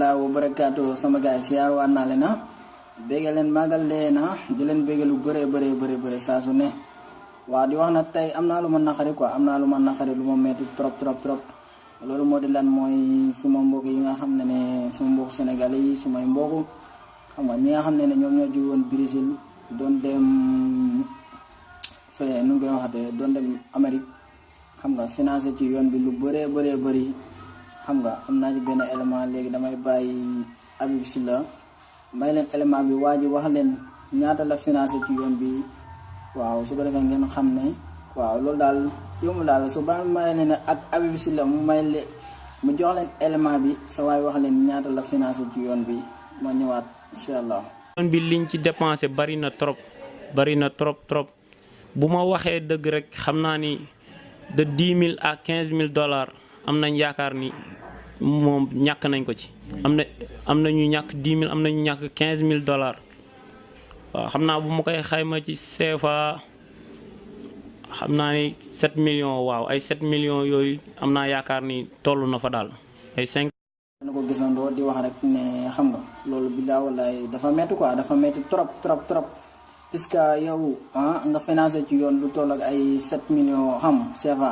rahmatullahi wa barakaatu sama gaay siyaar waat naa leen bégal leen màggal leen di leen bégal lu bëre saa su ne waaw di wax na tey am naa lu ma naqari quoi am naa lu ma naqari lu ma metti trop loolu moo di lan mooy suma mbokk yi nga xam ne suma mbokk sénégalais yi sumay mbokk xam nga ñi nga xam ne ñoom ñoo jóge woon Brésil doon dem fee nu ngi koy waxatee doon dem Amérique xam nga financé ci yoon bi lu bëree bëri xam nga am naa ci benn élément léegi damay bàyyi Habib Sylla may leen élément bi waa ji wax leen ñaata la financé ci yoon bi waaw su ko defee ngeen xam ne waaw loolu daal yomb daal su ba may leen ak Habib Sylla mu jox leen élément bi sa waay wax leen ñaata la financé ci yoon bi ma ñëwaat incha allah. yoon bi liñ ci dépensé bari na trop bu ma waxee dëgg rek xam naa ni de 10 000 à 15 000 dollars am nañ yaakaar ni moom ñàkk nañ ko ci. am na ñu ñàkk 10 000 am na ñu ñàkk 15 000 dollars waaw xam naa bu ma koy xayma ci CFA xam naa ni 7 millions waaw ay 7 millions yooyu am naa yaakaar ni toll na fa daal ay 5. dana ko gisandoo di wax rek ne xam nga loolu bi daa wallaay dafa métti quoi dafa métti trop puisque yow nga financé ci yoon lu toll ak ay 7 millions CFA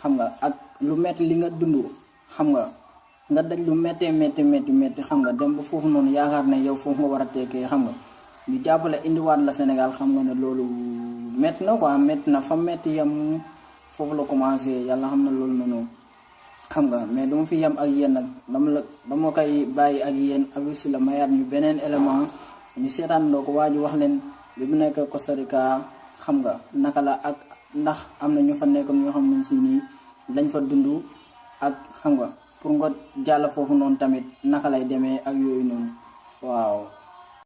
xam nga ak lu métti li nga dund xam nga daj lu méttee xam nga dem ba foofu noonu yaakaar ne yow foofu nga war a tekkee xam nga ñu jàppale indiwaat la Sénégal xam nga ne loolu métti na quoi métti na fa métti yam foofu la commencé yàlla xam na loolu noonu xam nga mais dama fi yam ak yéen nag dama koy bàyyi ak yéen Habib Sylla mayaat ñu beneen élément ñu seetaan loo ko waa ji wax leen bi mu nekk Costa Rica xam nga naka la ak ndax am na ñu fa nekkoon ñoo xam ne si nii lañ fa dund ak xam nga pour nga jàll foofu noonu tamit naka lay demee ak yooyu noonu waaw.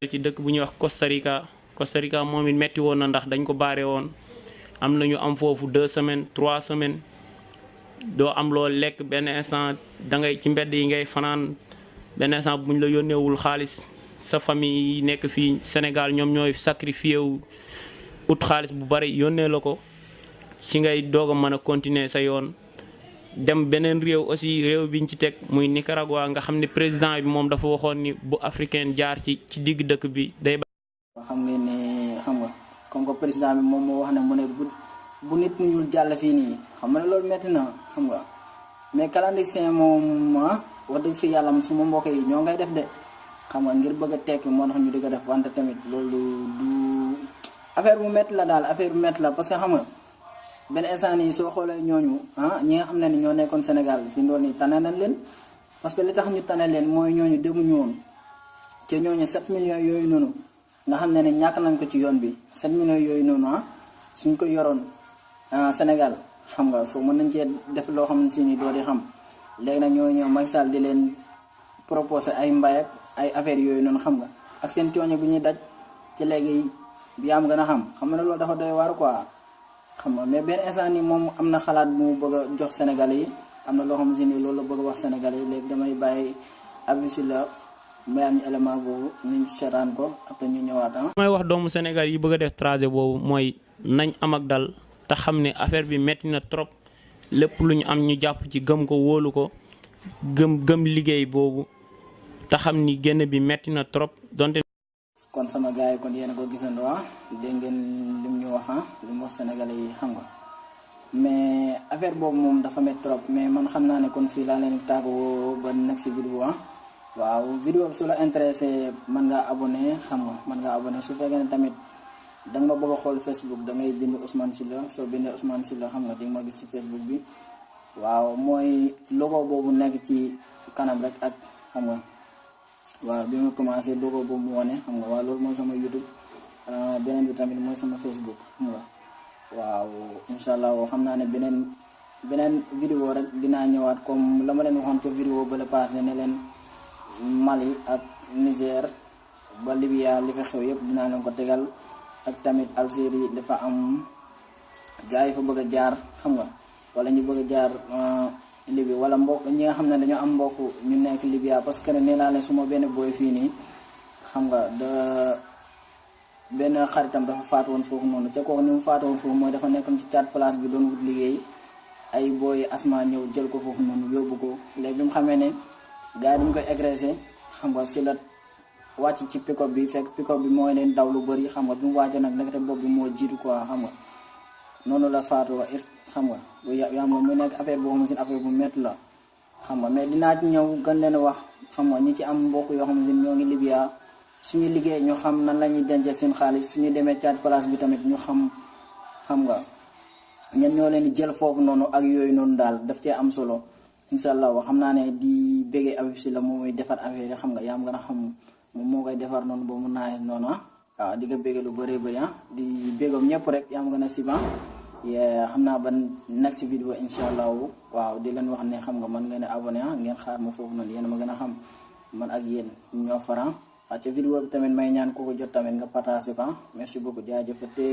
ci dëkk bu ñuy wax Costa Rica moom it metti woon na ndax dañ ko baare woon am na ñu am foofu 2 semaines 3 semaines doo am loo lekk benn instant dangay ci mbedd yi ngay fanaan benn instant bu ñu la yónneewul xaalis sa famille yi nekk fii Sénégal ñoom ñooy sacrifié wu ut xaalis bu bari yónnee la ko ci ngay doog a mën a continuer sa yoon. dem beneen réew aussi réew biñ ci teg muy Nicaragua nga xam ne président bi moom dafa waxoon ni bu africain jaar ci digg dëkk bi day. xam ngeen ne xam nga comme que président bi moom moo wax ne mu ne bu nit ñuul jàll fii nii xam nga loolu métti na xam nga mais clandestin moom wax dëgg fi yàlla suma mbokk yi ñoo ngay def de xam nga ngir bëgg a tekki moo tax ñu di ko def wante tamit loolu du affaire bu métti la daal affaire bu métti la parce que xam nga. benn instant yi soo xoolee ñooñu ñi nga xam ne ni ñoo nekkoon Sénégal fi ndoon nii tane nañ leen parce que li tax ñu tane leen mooy ñooñu demuñu woon te ñooñu 7 millions yooyu noonu nga xam ne ñàkk nañ ko ci yoon bi 7 millions yooyu noonu suñ ko yoroon Sénégal xam nga soo mën nañ cee def loo xam ne si ni doo di xam léegi nag ñoo ñëw Macky Sall di leen proposé ay mbay ak ay affaires yooyu noonu xam nga ak seen coono bi ñuy daj ci léegi yaa am gën a xam nga ne loolu dafa doy waar quoi. xam nga mais benn instant nii moom am na xalaat bu mu bëgg a jox Sénégalais yi am na loo xam ne nii loolu la bëgg a wax Sénégalais yi léegi damay bàyyi Habib Sylla mayaat ñu élément boobu ñu seetaan ko après ñu ñëwaat may wax doomu Sénégal yi bëgg a def trajet boobu mooy nañ am ak dal te xam ne affaire bi metti na trop lépp lu ñu am ñu jàpp ci gëm ko wóolu ko gëm liggéey boobu te xam ni génn bi metti na trop donte. kon sama gars yi kon yéen a ko gisandoo dégg ngeen lim ñu wax li mu wax Sénégalais yi xam nga mais affaire boobu moom dafa métti trop mais man xam naa ne kon fii laa leen tàggoo ba nekk si vidéo waaw vidéo bi su la intéressé mën ngaa abonné xam nga mën ngaa abonné su fekkee ne tamit danga ma bëgg a xool Facebook da ngay bind Ousmane Sylla soo bindee Ousmane Sylla xam nga di nga ma gis ci Facebook bi waaw mooy logo boobu nekk ci kanam rek ak xam nga. waaw bi ma commencé logo boobu mu wane xam nga waaw loolu mooy sama YouTube beneen bi tamit mooy sama Facebook xam nga waaw incha allah xam naa ne beneen vidéo rek dinaa ñëwaat comme la ma leen waxoon ko vidéo ba la passé ne leen Mali ak Niger ba Libya li fa xew yëpp dinaa leen ko tegal ak tamit Algérie dafa am gars yi fa bëgg a jaar xam nga wala ñu bëgg a jaar Libye wala mbokk ñi nga xam ne dañoo am mbokk ñu nekk Libya parce que nee naa leen suma benn boy fii nii xam nga benn xaritam dafa faatu woon foofu noonu ca kooku ni mu faatu woon foofu mooy dafa nekkoon ci caat place bi doon wut liggéey ay booy asma ñëw jël ko foofu noonu yóbbu ko léegi bi mu xamee ne gars yi dañu koy agressé xam nga si la wàcc ci pick-up bi fekk pick-up bi mooy leen daw lu bëri xam nga bi mu wàccee nag ndekete bopp bi moo jiitu quoi xam nga noonu la faatu xam nga bu yaa mu nekk affaire boo xam ne affaire bu métti la xam nga mais dinaa ci ñëw gën leen wax xam nga ñi ci am mbokk yoo xam ne ñoo ngi Libya suñu liggéey ñu xam nan la ñuy dencee seen xaalis suñu demee caat place bi tamit ñu xam nga ñen ñoo leen di jël foofu noonu ak yooyu noonu daal daf cee am solo incha allah xam naa ne di béggee Habib Sylla moom mooy defar affaire yi xam nga yaa am gën a xam moom moo koy defar noonu ba mu naaj noonu waaw di nga béggee lu bëree bëri di béggoom ñëpp rek yaa am gën a siban xam naa ban next vidéo incha allah waaw di leen wax ne xam nga man ngeen a abonné ngeen xaar ma foofu noonu yéen ma gën a xam man ak yéen ñoo faran waaw ca vidéo bi tamit may ñaan ku ko jot tamit nga partagé ko merci beaucoup jaajëfate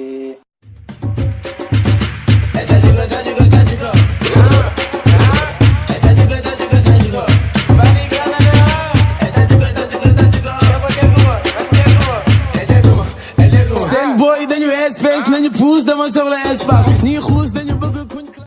Boy dañu espèce nañu pousse dama soxla espace ñi xuus